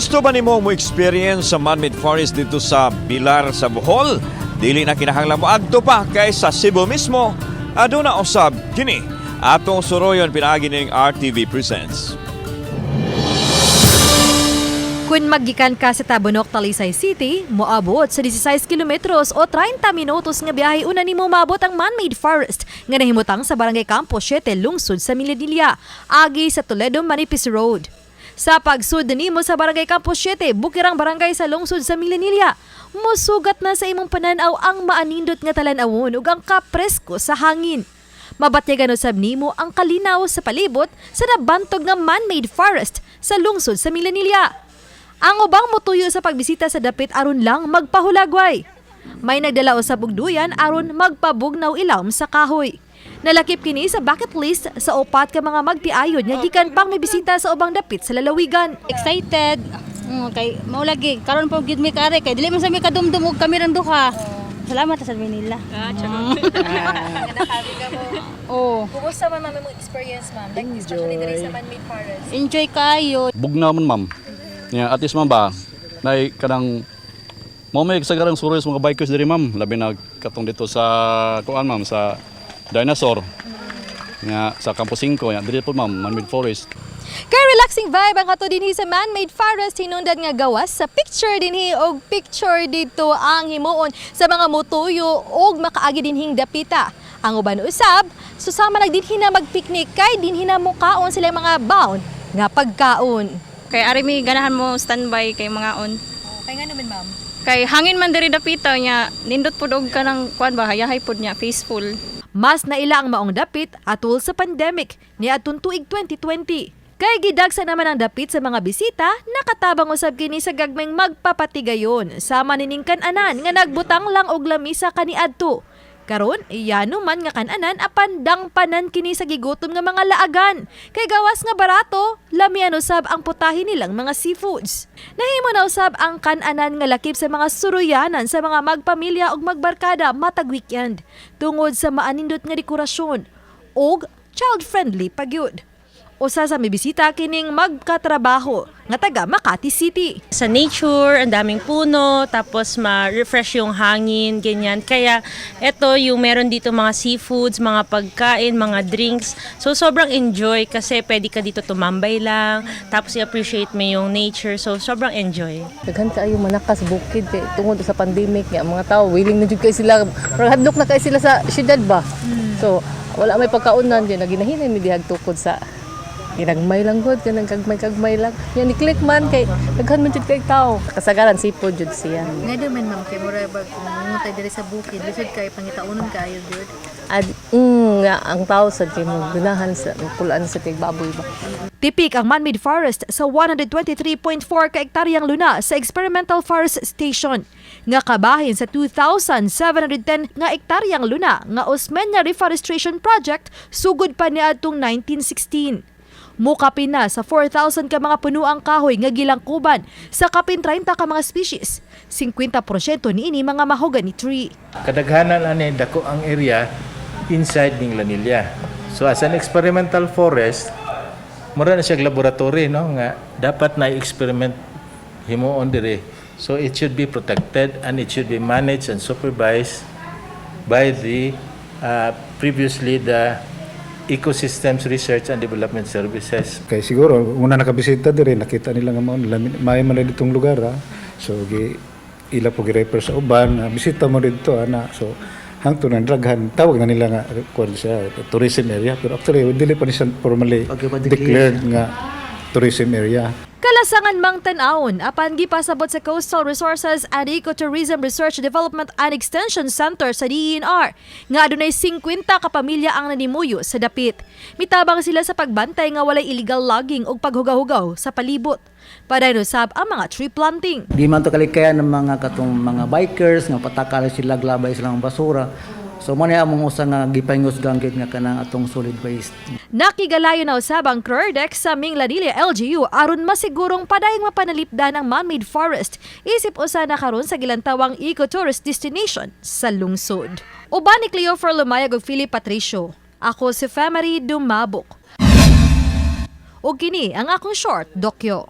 Gusto ba nimo mo experience sa man-made forest dito sa Bilar sa Bohol? Dili na kinahanglan mo adto pa kay sa Cebu mismo. Aduna usab kini. Atong suroyon pinaagi ning RTV Presents. Kung maggikan ka sa Tabunok, Talisay City, moabot sa 16 kilometros o 30 minutos nga biyahe una nimo maabot ang man-made forest nga nahimutang sa Barangay Campo 7, lungsod sa Minglanilla, agi sa Toledo Manipis Road. Sa pagsud nimo sa Barangay Campo 7, bukirang barangay sa lungsod sa Minglanilla, mosugat na sa imong pananaw ang maanindot nga talan-awon ug ang kapresko sa hangin. Mabatyagan usab nimo ang kalinaw sa palibot sa nabantog nga man-made forest sa lungsod sa Minglanilla. Ang ubang motuyo sa pagbisita sa dapit aron lang magpahulagway. May nagdala usab og duyan aron magpabugnaw ilawom sa kahoy. Nalakip kini sa bucket list sa upat ka mga magtiayon nga gikan pang mibisita sa ubang dapit sa lalawigan. Excited. Kay mao lagi karon pa gyud mi kaari kay dili man sa mi kadumdum og kami rang duha. Salamat sa Manila. Ah, Oh, Kumusta man, ma'am, imong experience, ma'am? Like especially diri sa man-made forest. Enjoy kayo. Bugnaw man, ma'am. Yeah, at least, ma'am, ba nay kanang mo may kasagarang suroy sa mga bikers diri, ma'am, labi na katong dito sa kuan, ma'am, sa dinosaur. Nga sa Campo 5 ya diri po, ma'am, man-made forest. Kay relaxing vibe ang ato dinhi sa man-made forest, hinungdan nga gawas sa picture dinhi og picture dito ang himuon sa mga mutuyo og makaagi dinhing dapita. Ang uban usab, susama nagdinhi na magpiknik kay dinhi na mukaon sila mga baon nga pagkaon. Kay ari mi ganahan mo standby kay mga on. Kay nga naman, ma'am? Kay hangin man diri dapita nya nindot pud og kanang kuan ba, hayahay pud niya, peaceful. Mas naila ang maong dapit atol sa pandemic ni atong tuig 2020. Kay gidagsa naman ang dapit sa mga bisita, nakatabang usab kini sa gagmayng magpapatigayon. Sama nining kananan nga nagbutang lang og lamisa kaniadto. Karon, iyano man nga kananan apan dangpanan kini sa gigutom nga mga laagan. Kay gawas nga barato, lamian usab ang putahe nilang mga seafoods. Nahimo na usab ang kananan nga lakip sa mga suruyanan sa mga magpamilya ug magbarkada matag weekend tungod sa maanindot nga dekorasyon ug child-friendly pagyud. Usa sa mibisita kining magkatrabaho nga taga Makati City. Sa nature, ang daming puno, tapos ma-refresh yung hangin, ganyan. Kaya ito yung meron dito mga seafoods, mga pagkain, mga drinks. So sobrang enjoy kasi pwede ka dito tumambay lang, tapos i-appreciate mo yung nature. So sobrang enjoy. Daghan kaayo manakas bukid kay tungod sa pandemic nga mga tao willing na jud kay sila, pero hadlok na kay sila sa syudad ba. So wala may pagkaunan diyan, naginahinay mi dihag tukod sa ginagmay lang gud, kanang kagmay-kagmay lang. Yan ni click man kay daghan man jud kay tao. Kasagaran seafood jud siya. Nga naman, ma'am, kay mura ba kung mangutay diri sa bukid, lisod kay pangitaunon kaayo gyud. Ad nga ang tao sa kay mo ganahan sa pulaan sa kay baboy ba. Tipik ang man-made forest sa 123.4 ka ektaryang luna sa Experimental Forest Station nga kabahin sa 2,710 nga ektaryang luna nga Osmeña Reforestation Project sugod pa niadtong 1916. Mukapin na sa 4,000 ka mga punuang kahoy nga gilangkuban sa kapin 30 ka mga species. 50% niini mga mahogany tree. Kadaghanan ani dako ang area inside Minglanilla. So as an experimental forest, mura na siya laboratory, no, nga dapat na experiment himuon dire. So it should be protected and it should be managed and supervised by the previously the Ecosystems Research and Development Services. Kay siguro una nakabisita diri, nakita nila nga mao may man na ditong lugar, ah. So gi ila po gi-refer sa uban, ah, bisita mo didto ana. So hangtod nang daghan, tawag na nila nga kuan siya tourism area, pero actually dili pa ni siya formally declared nga tourism area. Kalasangan mang tan-awon apan gipasabot sa Coastal Resources and Ecotourism Research Development and Extension Center sa DENR nga adunay 50 ka pamilya ang nanimuyo sa dapit. Mitabang sila sa pagbantay nga walay illegal logging ug paghugaw-hugaw sa palibot. Padayon usab ang mga tree planting. Di man to kalikayan ng mga katong mga bikers nga patakal sila, glabay silang basura. So mo na among usa nga gipahingusgan gid nga kanang atong solid waste. Nakigalayo na usab ang CRERDEC sa Minglanilla LGU aron masigurong padayong mapanalipdan ang man-made forest. Isip usa na karon sa gilantawang eco-tourist destination sa lungsod. Uban ni Cleofer Lumayag ug Philip Patricio. Ako si Femary Dumabok. Ug kini ang akong short dokyo.